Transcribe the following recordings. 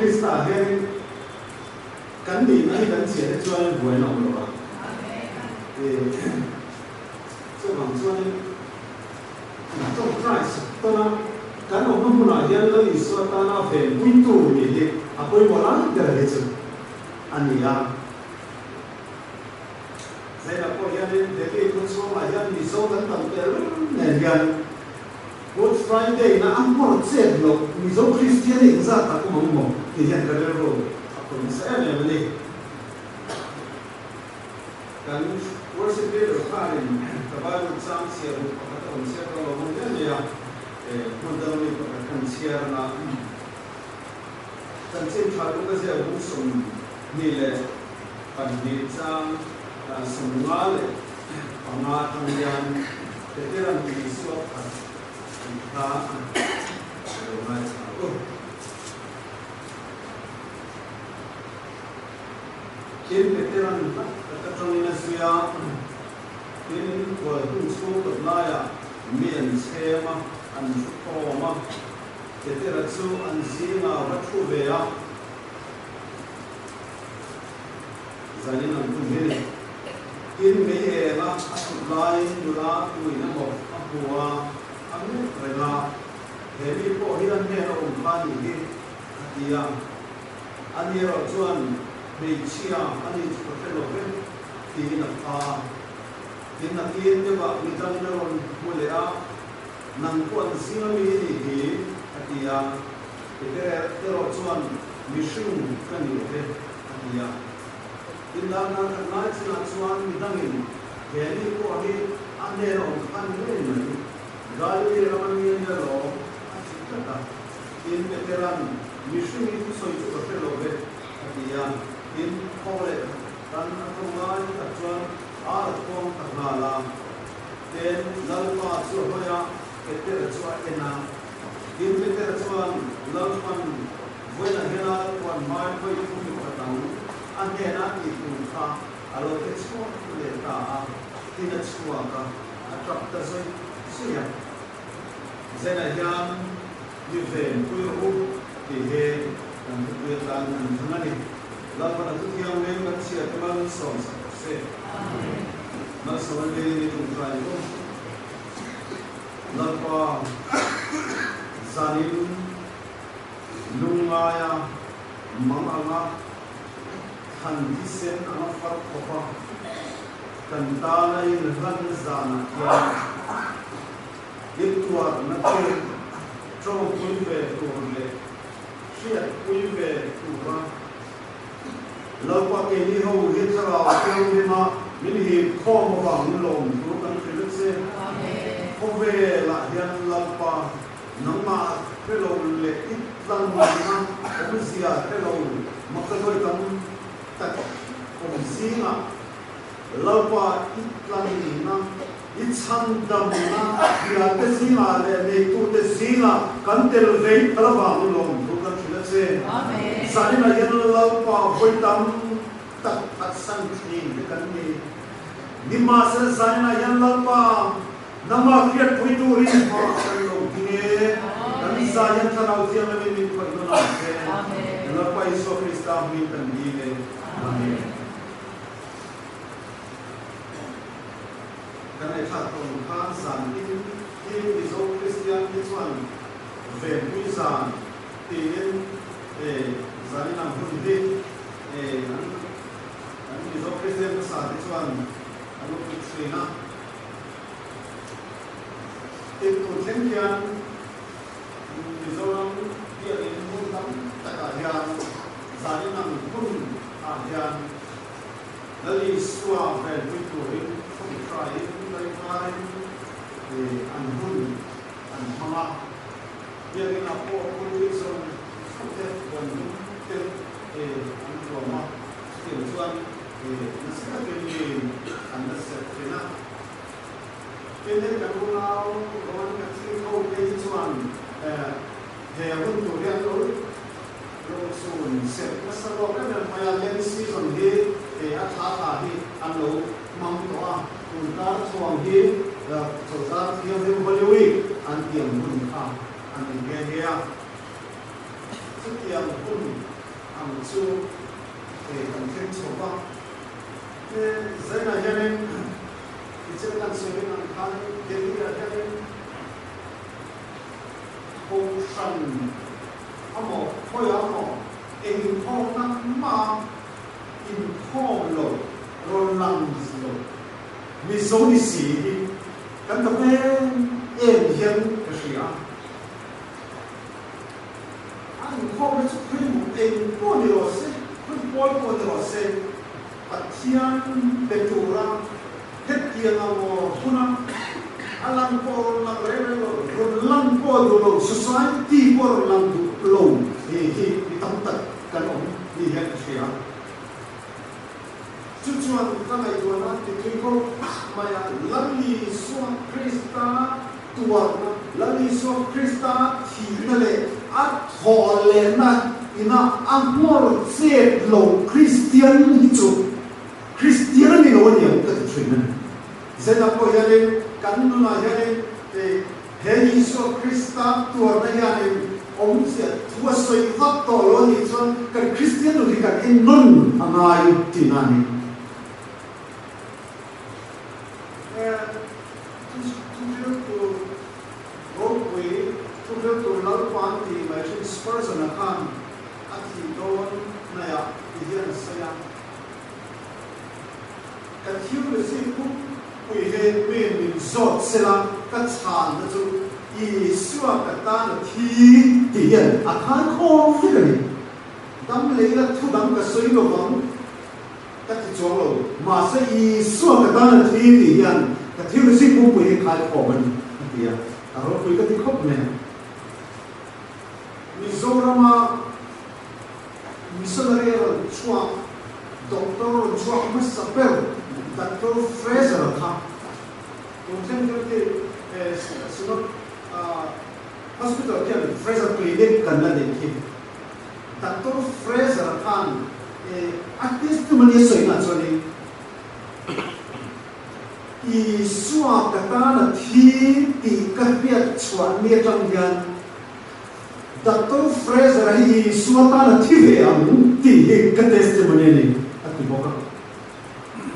Krista hianin kan nihna hi kan chiah te chuanin buaina awm lo a. Chuvang chuanin kan tawngtai sak tawn a, kan awmna hmunah hian Lal Isua tana venpuitu nih hi a pawimawh lai ber hi chu a ni a. Zainah pawh hianin Delhi khawchhungah hian Mizo kan tam tel nen hian Good Friday na a hmawr chet loh Mizo Kristian hi engzat tak awm ang maw tih hian ka rilru a khawih nasa em em a ni. Kan worship leader khanin ka Bible chang chhiar duh pakhat a rawn chhiar ta lo ang hle mai a, hmun dang mi pakhat kan chhiar na chanchin tha duh ka ziak bung 22 chang 55 atang hian Peteran Isua khat tih kha a lo ngaithla u. Tin, Peteran hlat tak atangin a zui a, tin, khual hun chhung tawp laiah mi an chhem a, an thu khawm a, Petera chu an zingah va thu ve a. Zanin an hun hi ni. Tin, mei eng a a thut laiin nula tuin emaw a hmu a, a mek reng a, He mi pawh hi a hnen a awm kha a nih hi, a ti a. Ani erawh chuan, Hmeichhia a nih chu ka hre lo vek, tiin a pha a. Tin, a tir deuhah midangin a rawn hmu leh a, Nang pawh an zing ami i nih hi, a ti a. Erawh chuan, Mihring ka ni lo ve, a ti a. Tin, darkar khat lai chinah chuan midangin he ni pawh hi a hnen a awm khan ngei mai, Galili ram a ni a nia lawm, a ti tlat a. Tin, Petera'n, Mihring i thusawi chu ka hre lo ve, a ti a. Tin, thaw leh tan a tawng lai tak chuan ar a khuang ta nghal a. Tin, Lalpa chu a hawi a, Petera chu a en a. Tin, Petera chuan Lalpan vawiinah hian a puan hmai khawi thum mi pakhat ang a hnena tih tur kha a lo hre chhuak leh ta a, tin a chhuak a, a tap ta zawih zawih a. Zainah hian mi ven pui rawh u tih hi kan thupui atan kan thlang a ni. Lalpan a thuthianghlim kan chhiat te malsawm sak rawh se. Malsawm a ni ṭungṭai u. Lalpa, zanin lungngaia mang anga thlan thisen anga far khawpa kan tana inhlan zanah hian i tuarna te tawngpui ve tur leh hriatpui ve tura Lalpa keini ho hi Thlarau Thianghlim-a min hip khawm avangin lawmthu kan hrilh a che. Khawvelah hian Lalpa nangmah hre lo leh i tlanna awmzia hre lo maktaduai tam tak awm zingah Lalpa i tlanna, i chhandamna thiante zingah leh neitute zingah kan tel vei phal avangin lawmthu kan hrilh a che. Zaninah hian Lalpa vawi tam tak phatsan thin te kan ni. Nimahsela zaninah hian Lalpa nangmah hriatpui turin hma kan lo ding e. Kan zai hian Thlarau Thianghlimin min khawih nawn ang che. Lalpa Isua Krista hming kan dil e. Amen. Kan ngaihthlak tawn khan zan in hi Mizo Kristian te chuan Venpui zan tiin zan in ang hun hi an an Mizo Kristian hmasa te chuan an lo pui thin a. Tin tun thleng hian Mizoram biakinn hmun tam takah hian zan in ang hun ah hian Lal Isua venpui turin thawmhrain Lalpain an hun an hmang a, biakinah pawh pulpit zawng zawng te huan dum te an tuam a, chutiang chuan nasa takin miin an la serh thin a. Tin, hei kan unau Roman Catholic ho phei hi chuan he hun tur hi an lo Rochun serh nasa zawk em em mai a, Lent season hi hei a thla thla hi an lo hmang tawh a, tun kar chhuang hi Chawlhkar Thianghlim Holy Week an tiang hun kha a ni nghe nghe a. Chutiang hun chu kan thleng chho va. Zainah hianin tichin kan sawi reng ang khan Delhi-ah hianin Kohhran amaw khawiah amaw engkhawmna mah inkhawm lo, rawn lang lo Mizo ni si hi kan tam em em hian ka hria. A inkhawmna chu khawi hmuh eng pawh ni rawh se, khawi pawl pawh ni rawh se, Pathian be tura hetiang ang aw huna a lang pawh rawn lang reng reng lo, rawn lang pawh duh lo, society pawh rawn lang duh lo hi hi mi tam tak kan awm ni hian ka hria. Chu chuan ka ngaihtuahna titui khawp mai a, Lal Isua Krista tuarna, Lal Isua Krista thihna leh a thawhlehna ina a nghawr chet lo Kristian hi chu Kristian a ni lo a ni ang ka ti thin a ni. Zeta pawh hianin kan nunah hianin he Isua Krista tuarna hianin awmzia thu a sawi vak tawh lo a nih chuan kan Kristian nun hi kan ennawn a ngai tihna a ni. Thuhril tur ropui, thuhril tur Lalpa'n tih mai thin Spurgeon-a khan a thih dawn hnaiah ti hian a sawi a. Ka thil receive pum pui hi mi min zawt sela ka chhanna chu Isua ka tan a thi tih hian a khai khawm vek a ni. Dam leh ila thu dang ka sawi lo vang ka ti chuang lo, mahse Isua ka tan a thi tih hian ka thil receive pum pui hi khai khawm a ni a ti a, a ropui ka ti khawp mai a. Mizorama Missionary a rawn chhuak, Doctor rawn chhuak hmasa ber Doctor Fraser a kha tun thleng hian khi Synod Hospital khian Fraser Clinic kan la neih khi. Doctor Fraser a khan a testimony a sawi nghah chuanin Isua ka tan a thi tih ka hriat chhuah ni atang hian Doctor Fraser-a hi Isua tan a thi ve ang tih hi ka testimony a ni, a ti bawk a.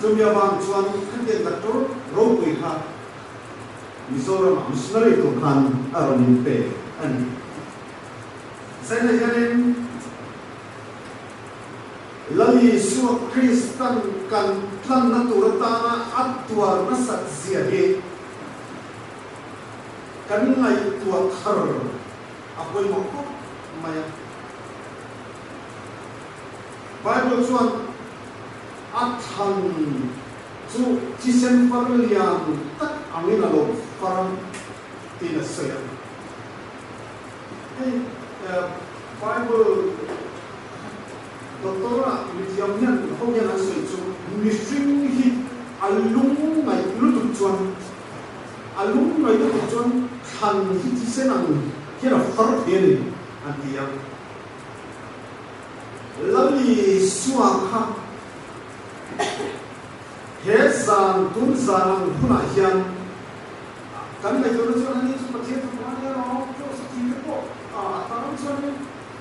Chumi avang chuan khatiang doctor ropui kha Mizoramah missionary tur khan a rawn inpe a ni. Zaina hianin Lal Isua Kristan kan tlanna tur atana a tuar nasat zia hi Kan ngaihtuah thar a pawimawh khawp mai a. Bible chuan a thlan chu thisen far lian tak angin a lo far ang tiin a sawi a. Hei Bible doctor ah mithiam hian ho hian an sawi chu mihring hi a lung ngaih lutuk chuan A lung mai lutuk chuan thlan hi thisen ang hian a far thei a ni, an ti a. Lalisua kha he zan tun zan ang hunah hian kan ngaihtuahna chuan ani chu Pathian fapa a nia lo, Kraws a thi te pawh a tan chuanin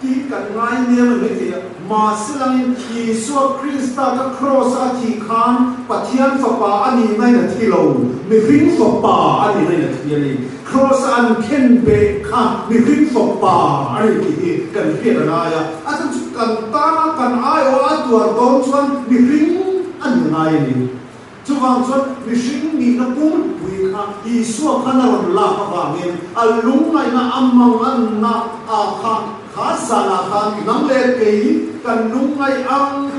Tih kan ngai nem a ni thei a. Mahse langin Isua Krista ka kraws a thih khan Pathian Fapa a nih nain a thi lo, mihring Fapa a nih nain a thi a ni. Kraws a an khen beh kha mihring Fapa a ni tih hi kan hriat a ngai a. A chhan chu kan tana kan aiawh a tuar dawn chuan mihring a ni ngai a ni. Chuvang chuan mihring nihna pumpui kha Isua khan a rawn lak avangin a lungngaihna a manganna ah kha kha zanah khan nang leh kei kan lungngaih ang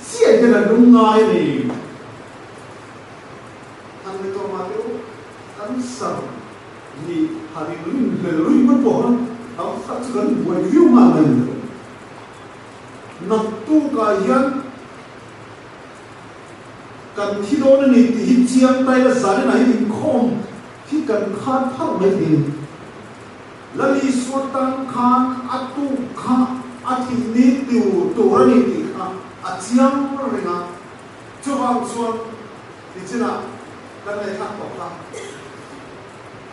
chiah hian a lungngai a ni. Han ni tawh mah teh u, kan sam nih han inrin hlel ringawt pawh khan tam tak chu kan buai viau nghal mai ni tawh. Naktukah hian. Kan thi dawn a ni tih hi chiang ta ila zanin ah hian inkhawm hi kan khan phar mai thei a ni. Lal Isua tan khan a tuk kha a thih ni tiu tur a ni tih kha a chiang reng a. Chuvang chuan nichinah kan ngaihthlak tawh kha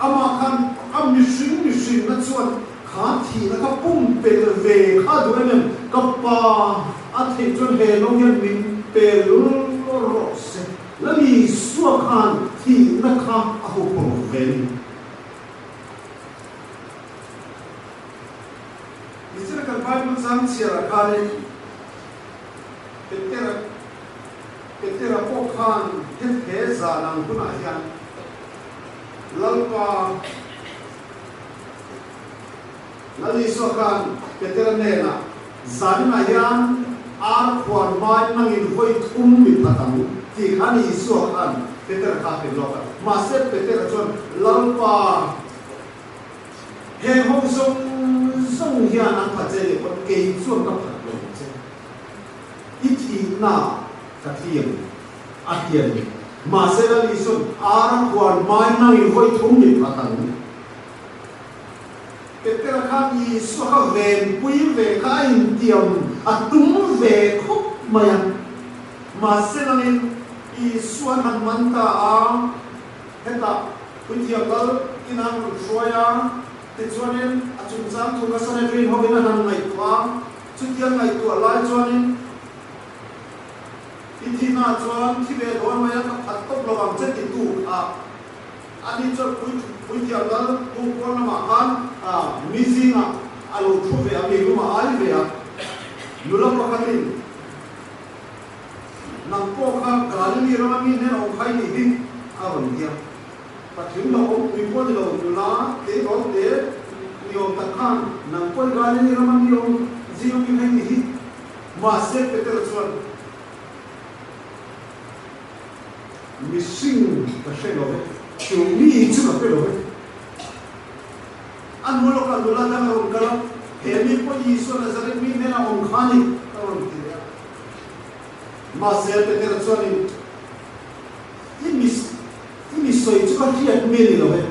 amah khan a mihring mihrinna chuan kha thihna kha pumpelh ve kha a duh em em, ka pa. A theih chuan he no hian min pe lul rawh se. Lal Isua khan thihna kha a huphurh ve a ni. Nichina kan Bible chang chhiarah khanin Petera Petera pawh khan he zan ang hunah hian Lalpa Lal Isua khan Petera hnenah, Zaninah hian ar khuan hmain nangin vawi thum mi phat ang, tih khan Isua khan Petera kha a hrilh lawk a. Mahse Petera chuan, Lalpa, heng ho zawng zawng hian an phat che leh pawn kei chuan ka phat lo ang che. I thihna ka thi ang, a ti a ni. Mahse Lal Isua'n, Ar khuan hmain nangin vawi thum mi phat ang. Petera khan Isua kha venpui ve kha a intiam a tum ve khawp mai a. Mahse nangin Isua an han man ta a, hetah Puithiam Lal ina an rawn hruai a, tichuanin a chungchang thu kha Sanhedrin hovin an han ngaihtuah a, chutiang ngaihtuah lai chuanin i thihnaah chuan thi ve dawn mai a, ka phat tawp lo ang che titu kha. Ani chuan Puithiam Lal Hungkawn lamah khan mi zingah a lo thu ve a, mi lum a ai ve a. Nula pakhatin, Nang pawh kha Galili rama mi hnen awm kha i nih hi, a rawn ti a. Patling lo awm pui pawh ni lo, nula tleirawl te ni awm tak khan, Nang pawh i Galili rama mi awm zinga mi kha i nih hi. Mahse Petera chuan, Mihring ka hre lo e, chu mi chu ka hre lo e. A hnu lawkah nula dang a rawn kal a, He mi pawh Isua Nazareth mi hnenah awm kha a ni, a rawn ti leh a. Mahse, Petera chuanin, I mi, i mi sawi chu ka hriat mi a ni lo e.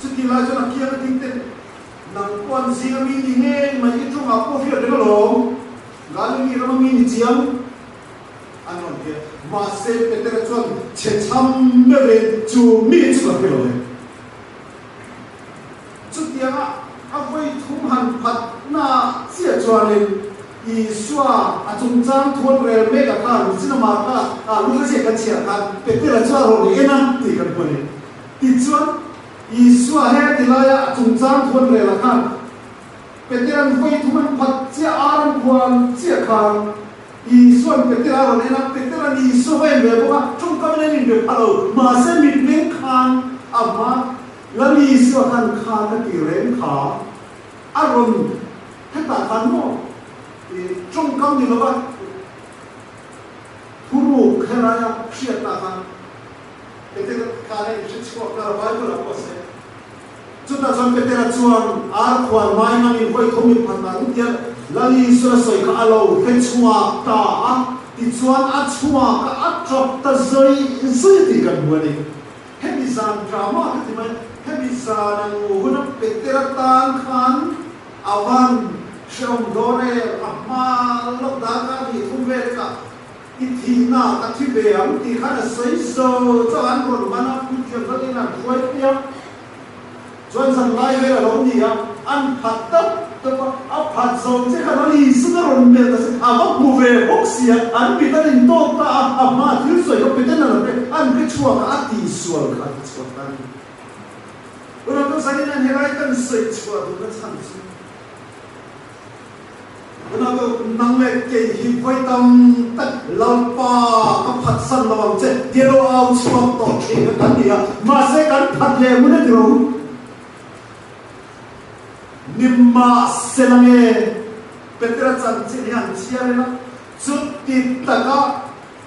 Chutih lai chuan a kiang a ding ten, Nang pawh an zinga mi ni ngei mai, i tawngah pawh hriat reng alawm, Galili rama mi ni chiang. An rawn ti a. Mahse, Petera chuan chhe chham meuhin chu mi chu ka hre lo e. Chutianga a vawi thum han phatna chiah chuanin Isua a chungchang thuan rel mek a khan Cinema kha a lu ka ziak kan chhiah khan Petera chu a rawn en a tih kan hmu a ni. Tichuan, Isua he tilaia a chungchang thuan rel a khan Petera'n vawi thum an phat chiah ar an khuan chiah khan Isua'n Petera a rawn en a, Petera'n Isua va en ve bawk a, tawngkamin an inbe pha lo. Mahse mitmeng khan a hma Lal Isua khan kha ka ti reng kha a rawn hetah khan maw i tawngkam ni lova thuruk helaia hriatna khan Petera khan a inhre chhuak ta a, Bible-ah pawh a sawi a. Chutah chuan Petera chuan ar khuan mai nangin vawi thum in phat ang tia Lal Isua sawi kha a lo hre chhuak ta a, tichuan a chhuak a, a tap ta zai zai tih kan hmu a ni. Hemi zan drama ka ti mai, hemi zan ang huna Petera tan khan a van hrehawm dawn e, a hma lawk dan kha a nih thum vel kha. I thihna ka thi ve ang tih khan a sawi zo chauh an rawn ban a, Puithiam Lalin an hruai phei a, chuan zan lai vel a lo ni a, an phat tap tap a, a phat zo che khan a Isua rawn melh ta se, a va hmu ve bawk si a, an mit an intawk ta a, a hma thil sawi kha peten a lo hre, an hre chhuak a, a tihsual kha a ti chhuak ta a ni. Tunah chuan zanin an helai kan sawi chhuah duhna chhan chu. Tunah chu nang leh kei hi vawi tam tak Lalpa ka phatsan lo ang che tia lo au chhuak tawh thin kha kan ni a, mahse kan phat leh mun a ti ro. Nimahsela nge Petera chanchin hi an chhiar ila, chuti taka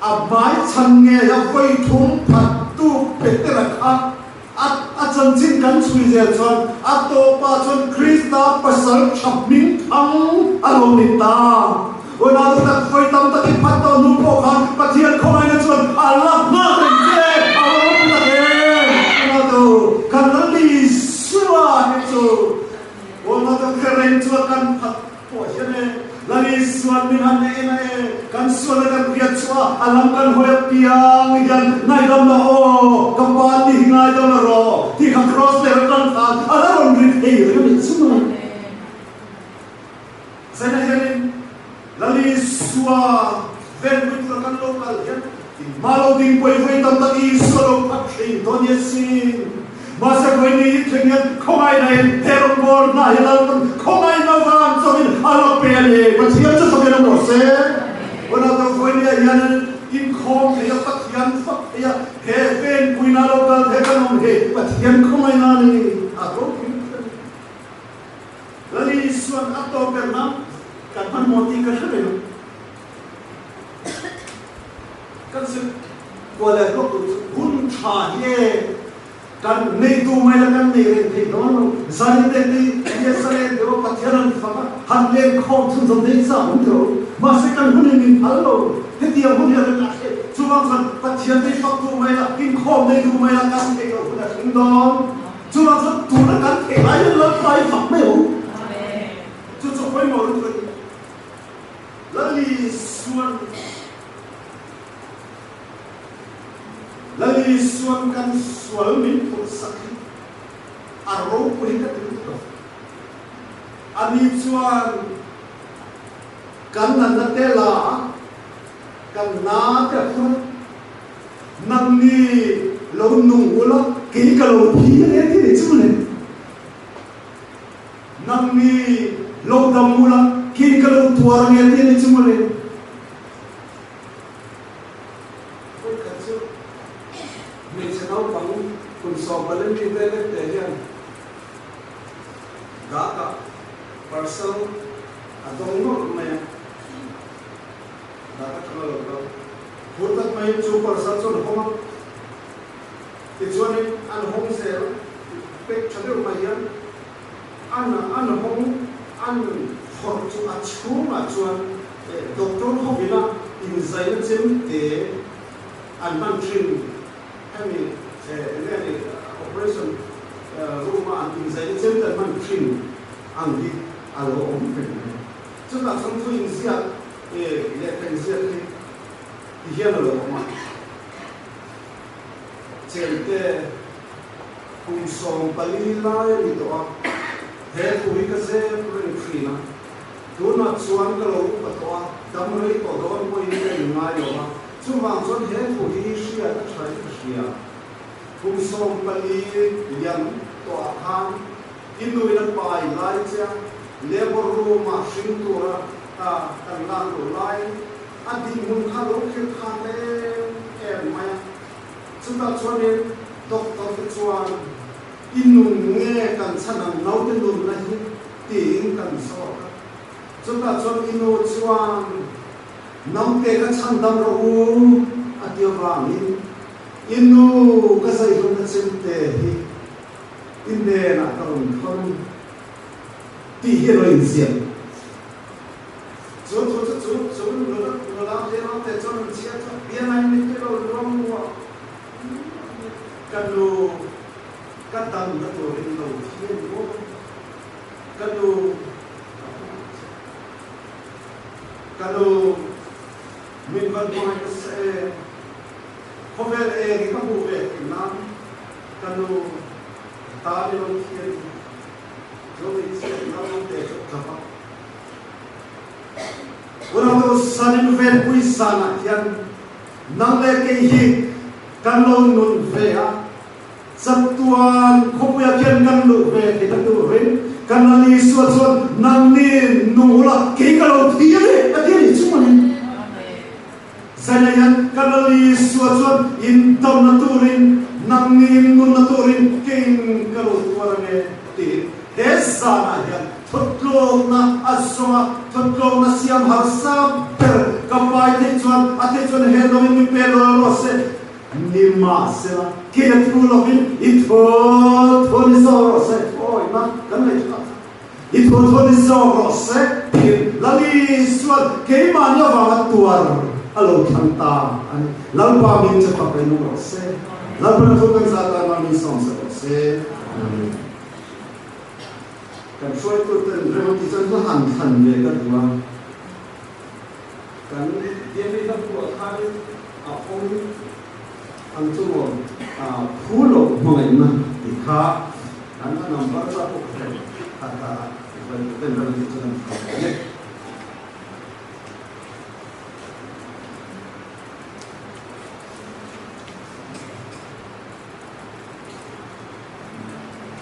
A hmaichhan ngei a vawi thum phattu Petera kha a a chanchin kan chhui zel chuan a tawpah chuan Krista pasal tha hming thang a lo ni ta. Unau te tak vawi tam tak i phat tawh hnu pawh khan Pathian khawngaihna chuan a la nghak reng che a va rawng tak em! Unau te u, kan la Isua hi chu unau te u reng chuan kan phat Pawh hian e, Lal Isuan min han en a e, kan sual a kan riat chhuah a, a lam kan hawi a piang hian ngaidam la aw, ka pa ti hi ngaidam la rawh tih kha cross leh a kal khan a la rawn ri thei reng a nih chu mai. Zaina hianin. Lal Isua venpui tura kan lo kal hian Inhma lo ding pawi vawi tam tak Isua lo phat thin dawn ni asin. Mahse vawi ni hi thleng hian khawngaihna in he rawngbâwl hna hi Lalpan khawngaihna vang chawin a lo pe a ni. Pathian chu fakin awm rawh se. Vawnah chuan vawi ni ah hian inkhawm thei a, Pathian fak thei a, he venpuina lo kal thei kan awm hi Pathian khawngaihna a ni. A ropui lutuk a ni. Lal Isua'n a tawp ber nan kan hmanhmawh tih ka hre reng. Kan zir kual leh hlawk tur chu hun tha hi e, kan nei duh mai la kan nei reng thei dawn lo. Zanin te hi Yesalen deuh a Pathian an fak a, han len khawm chhunzawm daih chak awm teh u. Mahse kan hun in min phal lo, hetiang hun hi a reng a hre. Chuvang chuan Pathian te hi fak duh mai la, inkhawm nei duh mai la kan theih loh hun a thleng dawn. Chuvang chuan tuna kan theih lai hian Lalpa hi fak mai u. Chu chu pawimawh lutuk a ni. Lalisuan Lalisuan kan sual min phurh sak hi a ropui hi ka ti lutuk lo. Ani chuan kan natna te la a, kan na te a phur a, nangni lo nung ula kei ka lo thi a ni a ti nih chu mawle. Nangni lo dam ula, kei ka lo tuar nge ti a ni chu mawle. Vawikhat chu hmeichhe naupang kum sawmpali mi te lek te hian Daka parcel a dawng nawlh mai a, Daka tanga lo kal phur tak maiin chu parcel chu an hawng a, tichuanin an hawng zel a, pack tha deuh mai hian An an hawng an phawrh chu a chhungah chuan doctor hovina inzaina chem te an hman thin. Hemi enge ni operation room a an inzaina chem te an hman thin ang hi a lo awm reng mai. Chutah chuan thu inziak lehkha inziak hi ti hian a lo awm a. Chemte. Kum 14 lai a ni tawh a, he thu hi ka zep reng thin a. Tunah chuan ka lo upa tawh a, dam rei tawh dawn pawhin ka inngai lo a, chuvang chuan he thu hi hriat a tha in ka hria. Kum 14 lian tawhah khan i nuin a pai lai che a, labour room-ah hring tura kan lak loh laiin a dinhmun kha lo khirh khan em em mai a. Chutah chuanin doctor te chuan i nun nge kan chhan ang naute nunna hi tiin kan zawt a. Chutah chuan i nu chuan naute ka chhan dam rawh u a ti avangin i nu ka zeihlawmna chemte hi i hnenah ka rawn thawn tih hi a lo inziak. Chu thu chu chu chu nula nula hliam te chuan an chhiat a, biangai mittui lo luang muah muah mai. Ka nu, ka damna turin lo thi a ni maw? Ka nu, ka hmangaih che. Ka nu, min van hmangaih nasa em? Khawvel eng hi ka hmuh ve theih nan ka nu, ka tan i lo thi a ni. Chu hmeichhia naupangte chu a tap a. Unau sanin venpui sanah hian nang leh kei hi kan lo nun ve a, chatuan khawpuiah khian kan luh ve thei ta turin kan Lal Isua chuan nangni nung ula kei ka lo thi a ni a ti a nih chu mawni. Zaina hian kan Lal Isua chuan indamna turin nangni nunna turin keiin ka lo tuar ange tiin he zanah hian Thawtlawkna a zawng a, thawtlawkna siam harsa ber ka pai theih chuan a theih chuan he lawngin min pe lo rawh se. Nimahsela, kei a thu lovin i thaw thaw ni zawk rawh se, thawina kan nei tha tha. I thaw thaw ni zawk rawh se tiin Lal Isuan keimahni avanga tuar a lo thlang ta a ni. Lalpa min che fak reng rawh se. Lalpa na thu kan zah tan a min sawm sak rawh se. Amen. Kan hruaituten rem an tih chuan hla han thlan ve ka duh a, kan DNA hla phuah khanin a awm ang chu maw phu loh hmangaihna tih kha an a number ta pawh ka hre lo, kha kha hruaituten rem an tih chuan an thlan ve a ni.